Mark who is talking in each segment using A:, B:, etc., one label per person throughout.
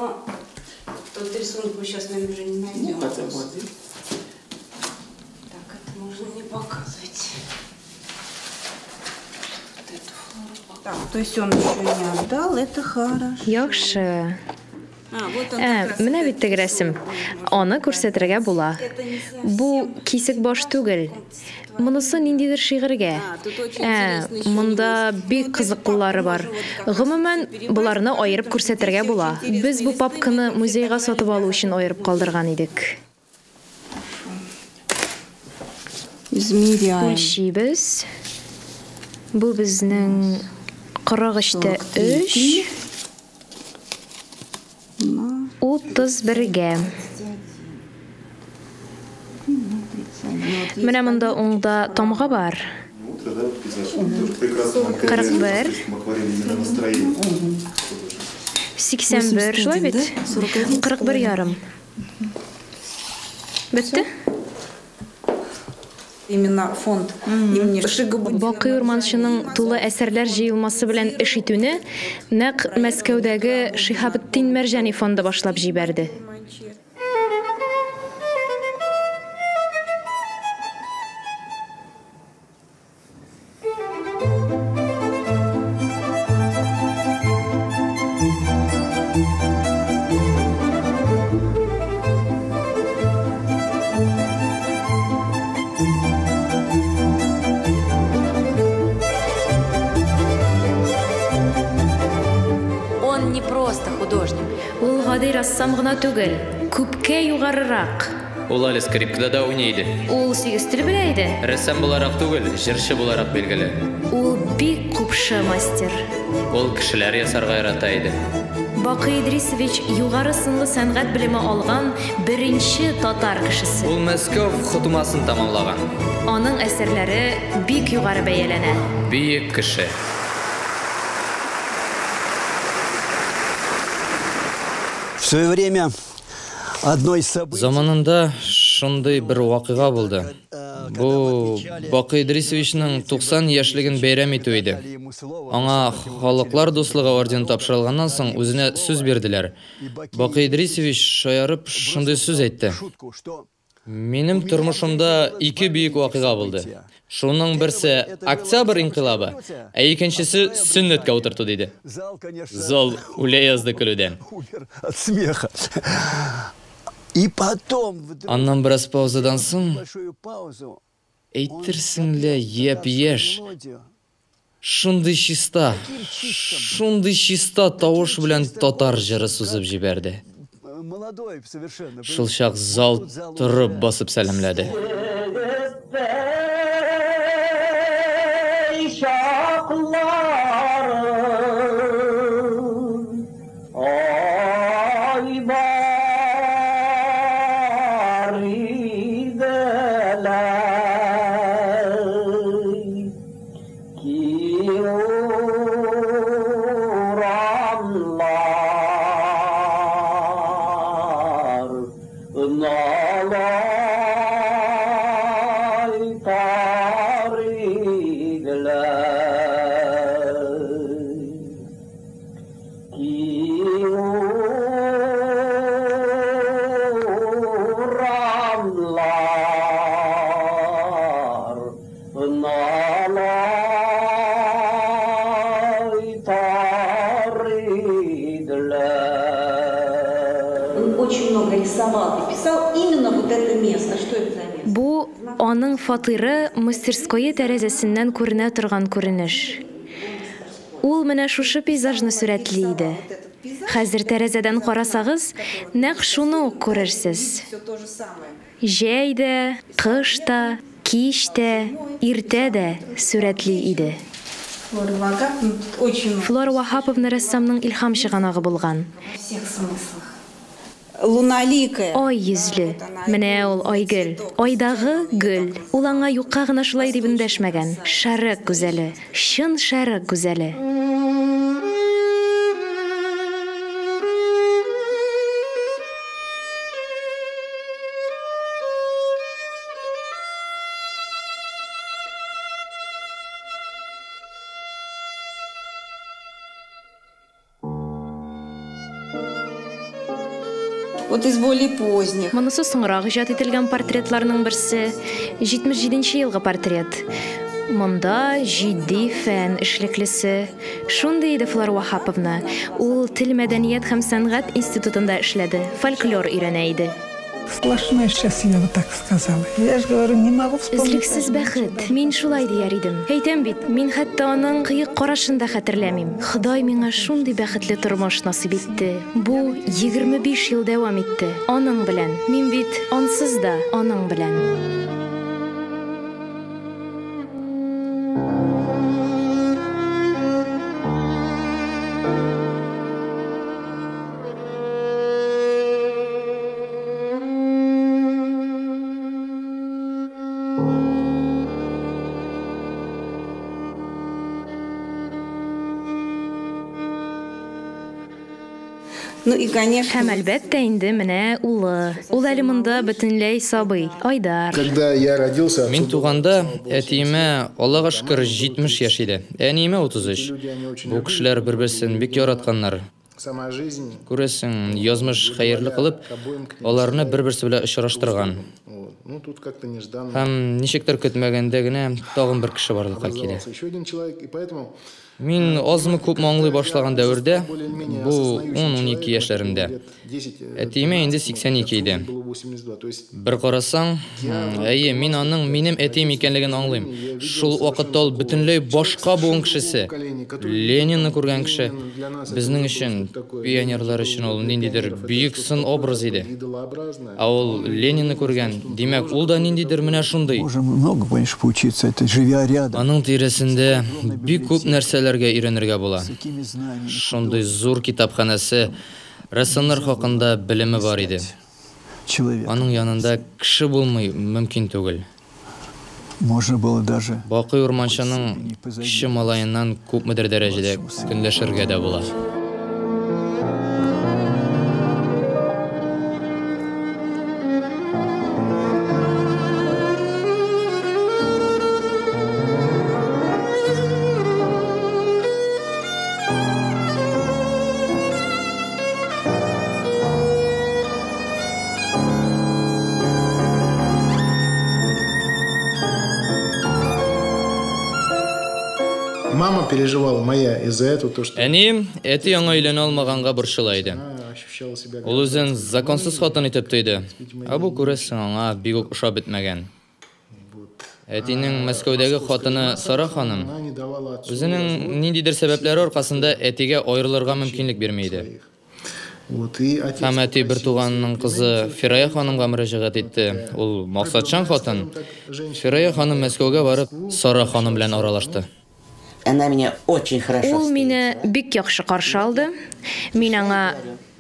A: Но тот рисунок мы сейчас, наверное, уже не найдем.
B: Ну, хотя бы один.
A: Так, это можно не показывать. Вот эту флору. Так, то есть он еще не отдал, это хорошо.
C: Яхшы.
A: А, вот он
C: Ә,
A: как раз
C: менә
A: этот
C: бит теге рәсем.
A: рисунок.
C: Аны күрсәтергә була. Бу кисек баш түгел. Монысы ниндидер шигырьгә. Ә, монда бик кызыклылары бар. Гомумән, боларны аерып күрсәтергә була. Без бу папканы музейга сатып алу өчен аерып калдырган идек.
A: Измеряем.
C: Үлчибез. Бу безнең 43 тә 3, 31-гә. Менә монда уңда тамга бар.
D: Утро, да, пейзаж. Тоже прекрасно нам
C: 41.
D: акварель именно настроение.
C: 81, шулай бит? 41 ярым. Бетте?
A: Именно фонд имени Шигабуддина.
C: Бакый Урманчының тулы әсәрләр җыелмасы белән эш итүне нәкъ Мәскәүдәге Шиһабетдин Мәрҗани фонды башлап җибәрде.
E: Он не просто художник.
C: Ул гади рәссам гына түгел, күпкә югарырак.
F: Ул әле скрипкада да уйный иде.
C: Ул сигез тел белә иде.
F: Рәссам буларак түгел, җырчы буларак билгеле.
C: Ул бик купшы мастер.
F: Ул кешеләр ясарга ярата иде.
C: Бакый Идрисович югары сынлы сәнгать белеме алган беренче татар кешесе.
F: Ул Мәскәү хотумасын тәмамлаган.
C: Аның әсәрләре бик югары бәяләнә.
F: Бөек кеше.
G: В свое время одно из событий...
F: Заманында шундый бер вакыйга булды. Бу Бакый Идрисовичның 90 яшьлеген бәйрәм итү иде. Аңа Халыклар дуслыгы ордены тапшырылганнан соң үзенә сүз бирделәр. Бакый Идрисович шаярып шундый сүз әйтте.
G: Шутку, что
F: Минем тормышымда ике бөек вакыйга булды. Шуның берсе Октябрь инкыйлабы, ә икенчесе сөннәткә утырту диде.
G: зал, конечно,
F: Зал үлә язды көлүдән.
G: умер от смеха. И потом вдруг
F: Аннан бераз паузадан соң
G: большую паузу
F: әйтерсең лә япь-яшь,
G: мелодию.
F: шундый чиста, шундый чиста тавыш белән татар җыры сузып җибәрде.
G: Молодой совершенно.
F: Шул чак зал торып басып сәламләде.
A: Он очень много рисовал и писал именно вот это место. Что это за место?
C: Бу аның фатиры мастерское тәрәзәсеннән күренә торган күренеш. Ул менә шушы пейзажны сурәтли иде. Хәзер тәрәзәдән карасагыз, нәкъ шуны ук күрерсез.
A: Все то же самое.
C: Җәй дә, кыш та, кич тә, иртә дә сурәтли иде.
A: Флора Вагаповна тут очень много.
C: Флора Ваһаповна рәссамның илһам чыганагы булган.
A: Во всех смыслах. Луналикая.
C: Ай йөзле. Менә ул Айгөл. Айдагы гөл. Ул аңа юкка гына шулай дип эндәшмәгән. Шәрык гүзәле. Чын шәрык гүзәле.
A: Вот из более поздних.
C: Монысы соңрак иҗат ителгән портретларның берсе, 77 нче елгы портрет. Монда җитди фән эшлеклесе. Шундый иде Флора Ваһаповна. Ул Тел, мәдәният һәм сәнгать институтында эшләде, фольклор өйрәнә иде.
B: Сплошное счастье, я бы так сказала. Я же говорю, не могу вспомнить.
C: Өзлексез бәхет, мин шулай дияр идем. Әйтәм бит, мин хәтта аның кыек карашын да хәтерләмим. Ходай миңа шундый бәхетле тормыш насыйп итте. Бу 25 ел дәвам итте. Аның белән. Мин бит ансыз да аның белән.
A: Ну и, конечно,
C: Һәм әлбәттә инде менә улы. Ул әле монда бөтенләй сабый, Айдар.
D: Когда я родился,
F: Мин туганда әтиемә, Аллага шөкер, 70 яшь иде. Әниемә 33. Бу кешеләр бер-берсен бик яратканнар.
D: Сама жизнь
F: Күрәсең, язмыш хәерле кылып, аларны бер-берсе белән очраштырган.
D: Вот. Ну, тут как-то нежданно
F: Һәм ничектер көтмәгәндә генә тагын бер кеше барлыкка килә.
D: образовался еще один человек, и поэтому
F: Мин азмы күпме аңлый башлаган дәвердә, бу 10-12 яшьләремдә. Әтиемә инде 82 иде. Бер карасаң, әйе, мин аның минем әтием икәнлеген аңлыйм. Шул вакытта ул бөтенләй башка буын кешесе. Ленинны күргән кеше. Безнең өчен, пионерлар өчен ул ниндидер бөек сын образ иде. Ә ул Ленинны күргән, димәк, ул да ниндидер менә шундый.
G: Можем много, конечно, поучиться, это живя рядом.
F: Аның тирәсендә бик күп нәрсәләргә өйрәнергә була.
G: С такими знаниями.
F: Шундый зур китапханәсе, рәссамнар хакында белеме бар иде.
G: Человек.
F: Аның янында кеше булмый мөмкин түгел.
G: Можно было даже
F: Бакый Урманчының кече малаеннан күпмедер дәрәҗәдә көнләшергә дә була.
D: Мама переживала моя из-за этого, то, что
F: Әнием әти аңа өйләнә алмаганга борчыла иде.
D: она ощущала себя
F: Ул үзен законсыз хатын итеп тойды. Ә бу күрәсең аңа бик үк ошап бетмәгән. Әтинең Мәскәүдәге хатыны Сара ханым
D: Она не давала отцу
F: үзенең ниндидер сәбәпләре аркасында әтигә аерылырга мөмкинлек бирми иде.
D: Вот, и отец
F: Һәм әти бер туганының кызы Фирая ханымга мөрәҗәгать итте. Ул максатчан хатын. Фирая ханым Мәскәүгә барып Сара ханым белән аралашты.
H: Она меня очень хорошо
C: Ул мине бик яхшы каршы алды. Мин аңа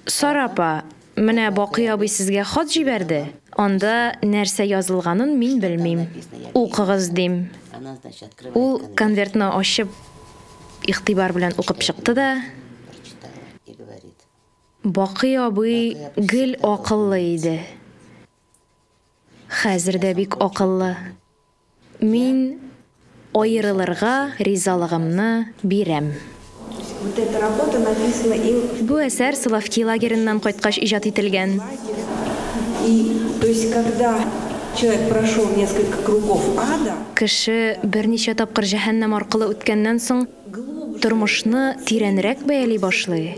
C: Сара апа, менә Бакый абый сезгә хат җибәрде. Анда нәрсә язылганын мин белмим. Укыгыз дим.
H: Она, значит, открывает
C: Ул
H: конверт,
C: конвертны ачып игътибар белән укып чыкты да,
H: прочитала и говорит.
C: Бакый абый гел акыллы иде. Хәзер дә бик акыллы. Мин аерылырга ризалыгымны бирәм.
A: Вот эта работа написана им
C: Бу әсәр Соловки лагереннан кайткач иҗат ителгән.
A: И, то есть, когда человек прошел несколько кругов ада,
C: Кеше берничә тапкыр җәһәннәм аркылы үткәннән соң тормышны тирәнрәк бәяли башлый.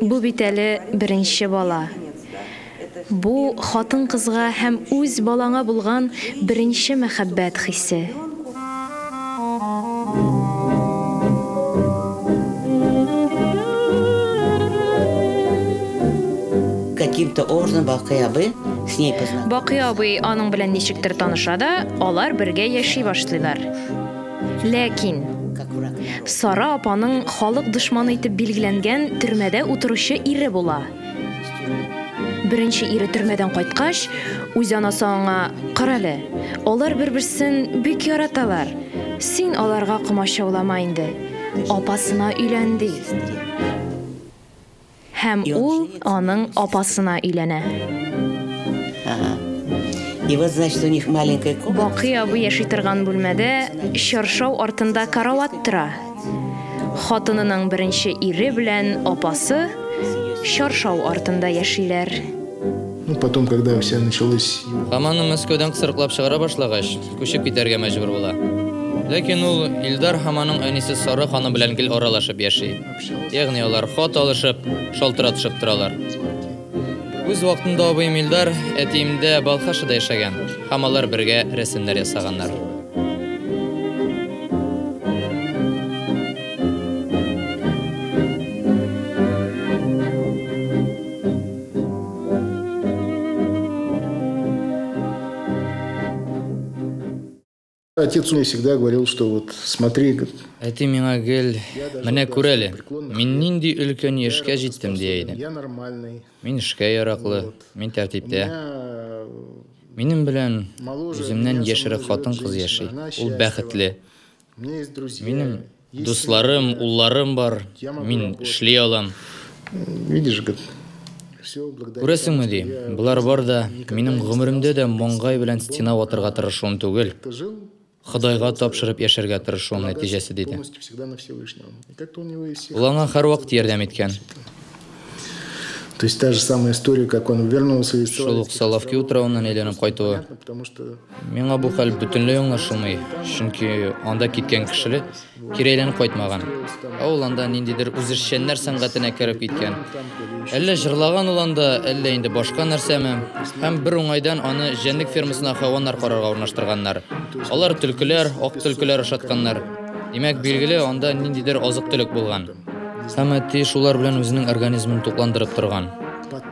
C: Бу бит әле беренче бала. Бу хатын-кызга һәм үз балаңа булган беренче мәхәббәт хисе.
H: Каким-то образом Бакый абый с ней познакомился.
C: Бакый абый аның белән ничектер таныша да, алар бергә яши башлыйлар. Ләкин
H: Как враг народа.
C: Сара апаның халык дошманы итеп билгеләнгән төрмәдә утыручы ире була. Беренче ире төрмәдән кайткач, үз анасы аңа: "Карале, алар бер-берсен бик яраталар. Син аларга комачаулама инде. Апасына өйлән" ди. Һәм ул аның апасына өйләнә.
H: Ага. И вот, значит, у них маленькая комната.
C: Бакый абый яши торган бүлмәдә чаршау артында карават тора. Хатынының беренче ире белән апасы чаршау артында яшиләр.
D: Ну, потом, когда все началось...
F: Һәм аны Мәскәүдән кысрыклап чыгара башлагач, күчеп китәргә мәҗбүр була. Ләкин ул Илдар һәм аның әнисе Сара ханым белән гел аралашып яши. Ягъни алар хат алышып, шалтыратышып торалар. Үз вакытында абыем Илдар әтиемдә Балхашада яшәгән һәм алар бергә рәсемнәр ясаганнар.
D: Отец мне всегда говорил, что вот смотри, говорит,
F: Әти миңа гел, менә күр әле, мин нинди өлкән яшькә җиттем, дия иде.
D: я нормальный.
F: Мин эшкә яраклы, мин тәртиптә.
D: Меня
F: Минем белән
D: моложе
F: үземнән
D: меня со
F: яшьрәк
D: мной живет
F: хатын-кыз
D: женщина,
F: яши.
D: она
F: Ул
D: счастлива.
F: бәхетле.
D: У меня есть друзья.
F: Минем
D: есть
F: дусларым,
D: семья.
F: улларым бар.
D: Я могу
F: Мин
D: работать.
F: эшли алам.
D: Видишь, говорит, все благодаря
F: Күрәсеңме,
D: тому,
F: ди,
D: что я
F: болар бар да
D: никогда
F: минем
D: не
F: гомеремдә дә
D: старался
F: маңгай белән стена ватырга тырышуым түгел.
D: как-то жил,
F: Ходайга тапшырып яшәргә тырышуым
D: полагаться
F: нәтиҗәсе, диде.
D: полностью всегда на Всевышнего. И как-то у него из всех...
F: Ул аңа һәрвакыт ярдәм иткән.
D: То есть та же самая история, как он вернулся из
F: Шул ук
D: Соловецких
F: Соловки
D: островов.
F: утравыннан әйләнеп кайтуы.
D: Понятно, потому что
F: Миңа бу хәл бөтенләй аңлашылмый, чөнки анда киткән кешеле кире әйләнеп кайтмаган. Ә ул анда ниндидер үзешчәннәр сәнгатенә кереп киткән. Әллә җырлаган ул анда, әллә инде башка нәрсәме. Һәм бер уңайдан аны җәнлек фермасына хайваннар карарга урнаштырганнар. Алар төлкеләр, ак төлкеләр ашатканнар. Димәк, билгеле, анда ниндидер азык-төлек булган. Һәм әти шулар белән үзенең организмын тукландырып торган.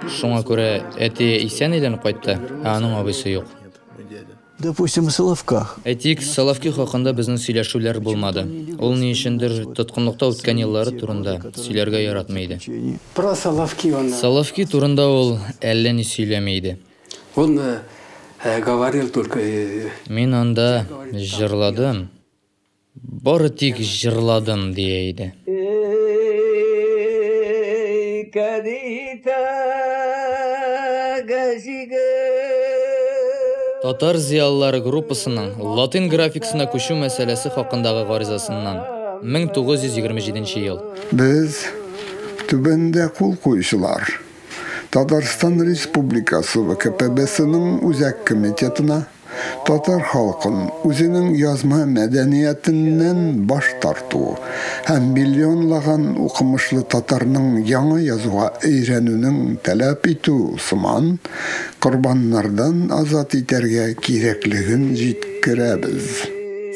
F: Шуңа күрә әти исән әйләнеп кайтты, ә аның абыйсы юк.
D: нет, мой дядя.
G: Допустим, в Соловках.
F: Әйтик, Соловки хакында безнең сөйләшүләр булмады. Ул ни өчендер тоткынлыкта үткән еллары турында сөйләргә яратмый иде.
I: Про Соловки он,
F: Соловки турында ул әллә ни сөйләми иде.
I: он говорил только...
F: Мин анда җырладым. Бары тик җырладым дия иде. Татар зыялылары группасының латин графикасына күчү мәсьәләсе хакындагы гаризасыннан 1927 ел.
J: Без түбәндә кул куючылар Татарстан Республикасы ВКПБсының Үзәк комитетына татар халкын үзенең язма мәдәниятеннән баш тарту һәм миллионлаган укымышлы татарның яңа язуга өйрәнүнең таләп итү сыман корбаннардан азат итәргә кирәклеген җиткерәбез.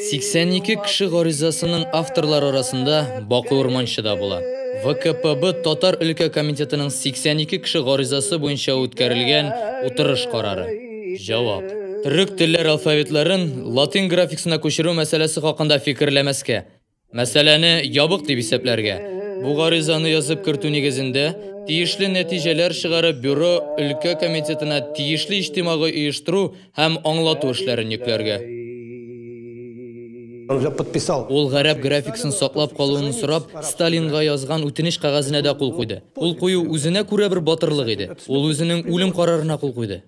F: 82 кеше гаризасының авторлары арасында Бакый Урманчы да була. ВКПБ Татар өлкә комитетының 82 кеше гаризасы буенча үткәрелгән утырыш карары. Җавап. Төрек телләр алфавитларын латин графикасына күчерү мәсьәләсе хакында фикерләмәскә. Мәсьәләне ябык дип исәпләргә. Бу гаризаны язып кертү нигезендә тиешле нәтиҗәләр чыгарып бюро өлкә комитетына тиешле иҗтимагый оештыру һәм аңлату эшләрен йөкләргә.
K: Он уже подписал.
F: Ул гарәп графикасын саклап калуын сорап, Сталинга язган үтенеч кәгазенә дә кул куйды. Кул кую үзенә күрә бер батырлык иде. Ул үзенең үлем карарына кул куйды.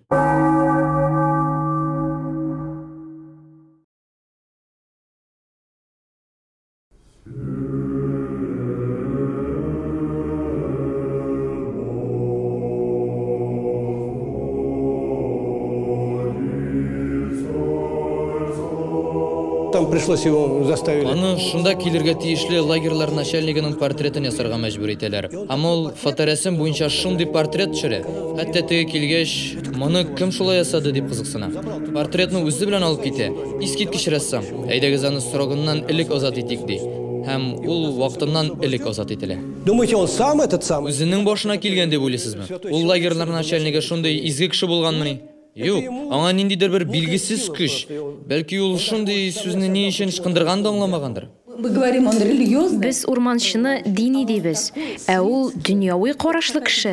K: Там пришлось его заставили.
F: Аны шунда килергә тиешле лагерьлар начальнигының портретын ясарга мәҗбүр итәләр. Һәм ул фоторәсем буенча шундый портрет төшерә. Хәтта теге килгәч, моны кем шулай ясады дип кызыксына. Портретны үзе белән алып китә. Искиткеч рәссам. Әйдәгез аны срогыннан элек азат итик ди. Һәм ул вакытыннан элек азат ителә.
K: Думаете, он сам этот самый?
F: Үзенең башына килгән дип уйлыйсызмы? Ул лагерьлар начальнигы шундый изге кеше булганмыни? Юк, аңа ниндидер бер билгесез көч. Бәлки ул шундый сүзне ни өчен ычкындырганын да аңламагандыр.
A: Мы говорим, он религиозный.
C: Без урманчыны дини дибез, ә ул дөньяви карашлы кеше.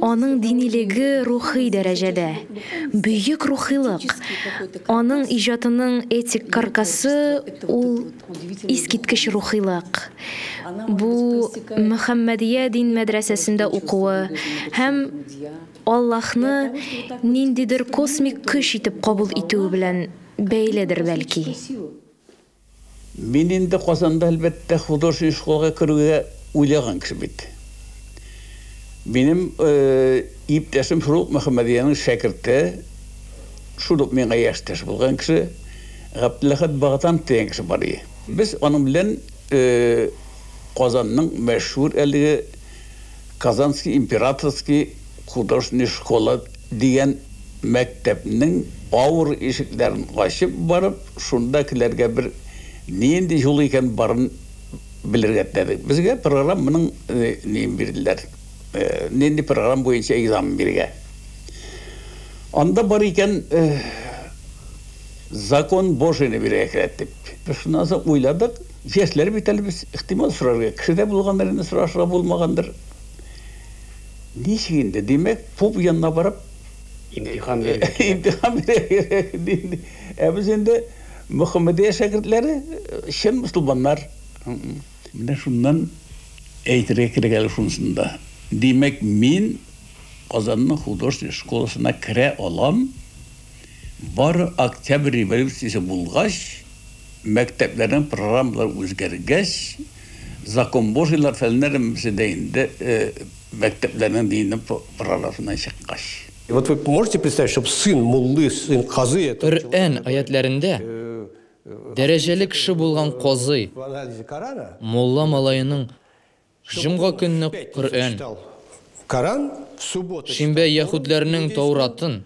C: Аның динилеге рухи дәрәҗәдә. Бөек рухилык. Аның иҗатының этик каркасы ул искиткеч рухилык. Бу Мөхәммәдия дин мәдрәсәсендә укуы һәм Аллаһны ниндидер космик көч итеп кабул итүе белән бәйледер бәлки.
L: Мин инде Казанда әлбәттә художественный школага керүгә уйлаган кеше бит. Минем иптәшем шул ук Мөхәммәдиянең шәкерте, шул ук миңа яшьтәш булган кеше, Габделәхәт Багатанов дигән кеше бар иде. Без аның белән Казанның мәшһүр әлеге Казанский императорский художественный школа дигән мәктәпнең авыр ишекләрен ачып барып, шунда келәргә бер нинди юл икән барын белергә теләдек. Безгә программаның неен бирделәр. Нинди программа буенча экзамен бирергә. Анда бар икән закон Божийны бирергә кирәк дип. Без шуннан соң уйладык, яшьләр бит әле без, ихтимал сорарга кеше дә булгандыр инде, сорашырга булмагандыр. Ничек инде, димәк, поп янына барып
K: имтихан бирергә кирәк.
L: Имтихан бирергә кирәк. Ә без инде Мөхәммәдия шәкертләре, чын мөселманнар. Менә шуннан әйтергә кирәк әле шунысын да. Димәк, мин Казанның художественный школасына керә алам, бары Октябрь революциясе булгач, мәктәпләрнең программалары үзгәргәч, закон божийлар фәннәр һәммәсе дә инде мәктәпләрнең дини программасыннан чыккач.
K: Вот вы можете представить, чтобы сын муллы, сын казы это
F: Коръән аятьләрендә дәрәҗәле кеше булган казый, мулла малаеның җомга көнне Коръән, шимбә яһүдләрнең Тауратын,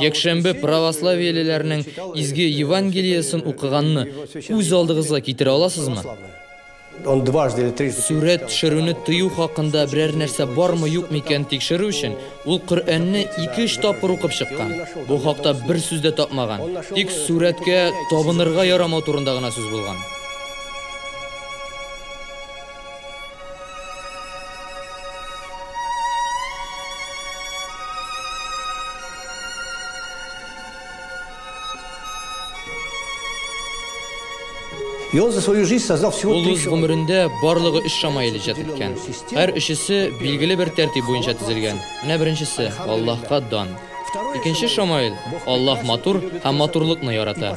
F: якшәмбе православиелеләрнең Изге Евангелиесын укыганны күз алдыгызга китерә аласызмы?
K: Он дважды или трижды
F: Сурәт төшерүне тыю хакында берәр нәрсә бармы-юкмы икәнен тикшерү өчен, ул Коръәнне ике-өч тапкыр укып чыккан. Бу хакта бер сүз дә тапмаган. Тик сурәткә табынырга ярамау турында гына сүз булган.
K: И он за свою жизнь создал всего
F: Ул үз гомерендә барлыгы өч шамаил иҗат иткән. Һәр өчесе билгеле бер тәртип буенча төзелгән. Менә беренчесе, Аллаһка дан. Икенче шамаил, Аллаһ матур һәм матурлыкны ярата.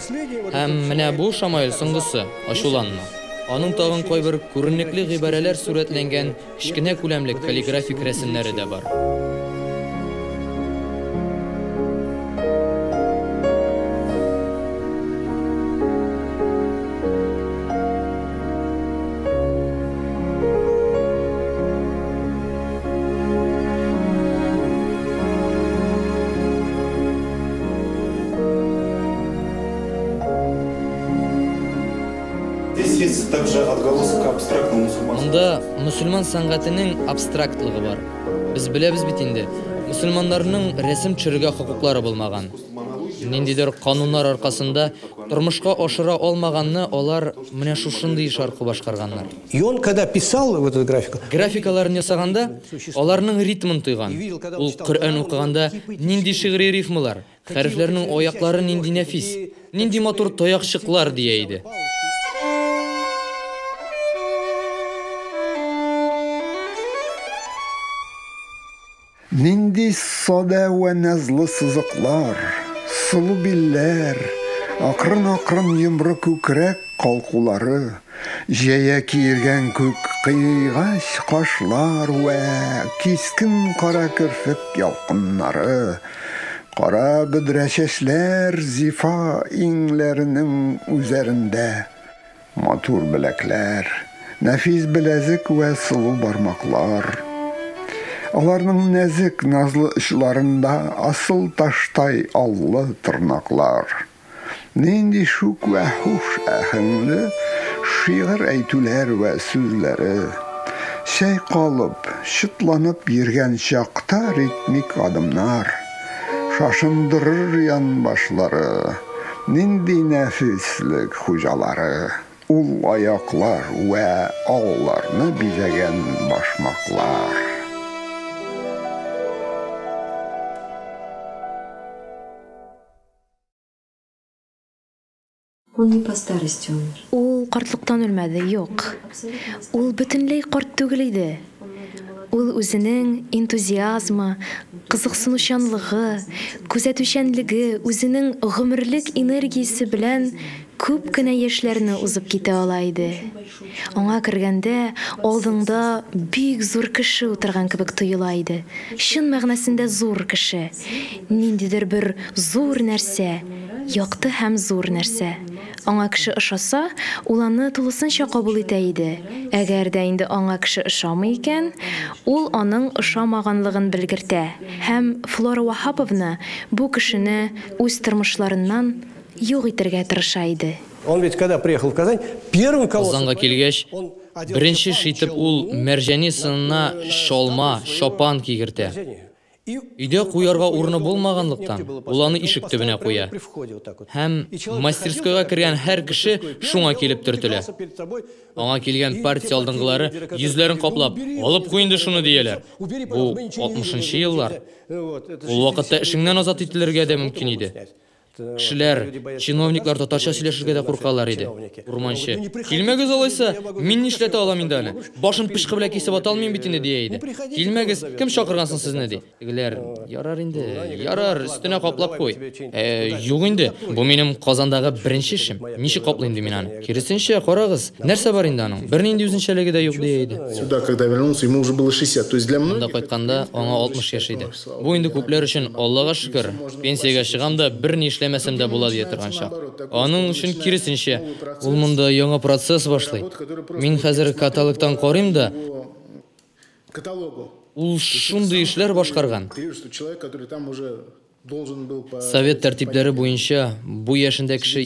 F: Һәм менә бу шамаил соңгысы, ачуланма. Аның тагын кайбер күренекле гыйбарәләр сурәтләнгән кечкенә күләмле каллиграфик рәсемнәре дә бар.
M: Здесь есть также отголосок абстрактного мусульманского.
F: Монда мөселман сәнгатенең абстрактлыгы бар. Без беләбез бит инде, мөселманнарның рәсем төшерергә хокуклары булмаган. Ниндидер кануннар аркасында тормышка ашыра алмаганны алар менә шушындый эш аркылы башкарганнар.
K: И он, когда писал вот эту графику,
F: Графикаларын ясаганда, аларның ритмын тойган. Ул Коръән укыганда нинди шигъри рифмалар, хәрефләрнең аяклары нинди нәфис, нинди матур таякчыклар дия иде.
J: Нинди садә вә назлы сызыклар, сылу билләр, акрын-акрын йомры күкрәк калкулары, җәя киергән күк кыйгач кашлар вә кискен кара керфек ялкыннары, кара бөдрә чәчләр зифа иңләренең үзәрендә, матур беләкләр, нәфис беләзек вә сылу бармаклар. Аларның нәзек назлы очларында асыл таштай аллы тырнаклар. Нинди шук вә хуш әһәңле шигырь әйтүләр вә сүзләре. Чайкалып, чытланып йөргән чакта ритмик адымнар. Шашындырыр янбашлары, нинди нәфислек хуҗалары. Ул аяклар вә алларны бизәгән башмаклар.
E: Он не по старости умер.
C: Ул картлыктан үлмәде, юк. Ул бөтенләй карт түгел иде. Ул үзенең энтузиазмы, кызыксынучанлыгы, күзәтүчәнлеге, үзенең гомерлек энергиясе белән күп кенә яшьләрне узып китә ала иде. Аңа кергәндә, алдыңда бик зур кеше утырган кебек тоела иде. Чын мәгънәсендә зур кеше. Ниндидер бер зур нәрсә, якты һәм зур нәрсә. Аңа кеше ошаса, ул аны тулысынча кабул итә иде. Әгәр дә инде аңа кеше ошамый икән, ул аның ошамаганлыгын белгертә. Һәм Флора Ваһаповна бу кешене үз тормышларыннан юк итәргә тырыша иде.
K: Он ведь когда приехал в Казань, первым кого
F: Казанга килгәч, беренче эш итеп ул Мәрҗани сынына чалма, чапан кигертә. Өйдә куярга урыны булмаганлыктан, ул аны ишек төбенә куя. Һәм мастерскойга кергән һәр кеше шуңа килеп төртелә. Аңа килгән партия алдынгылары йөзләрен каплап, алып куй инде шуны дияләр. Бу 60 еллар. Ул вакытта эшеңнән азат ителергә дә мөмкин иде. Кешеләр, чиновниклар татарча сөйләшергә дә куркалар иде. Урманчы, килмәгез алайса, мин нишләтә алам инде аны? Башын пычкы белән кисеп ата алмыйм бит инде, дия иде. Килмәгез, кем чакырган соң сезне, ди. Тегеләр, ярар инде, ярар, өстенә каплап куй. Юк инде, бу минем Казандагы беренче эшем. Ничек каплыйм ди мин аны? Киресенчә, карагыз, нәрсә бар инде аның? Бернинди үзенчәлеге дә юк, дия иде.
D: Сюда, когда вернулся, ему уже было 60. То есть для
F: Монда
D: многих...
F: кайтканда аңа 60 яшь иде. Бу инде күпләр өчен, Аллага шөкер, пенсиягә чыгам да берни эшләмәсәм дә була дия торган чак. Аның өчен киресенчә, ул монда яңа процесс башлый. Мин хәзер каталогтан карыйм да,
D: Каталогу.
F: ул шундый эшләр башкарган.
D: Ты видишь, что человек, который там уже должен был по...
F: Совет тәртипләре буенча бу яшендә кеше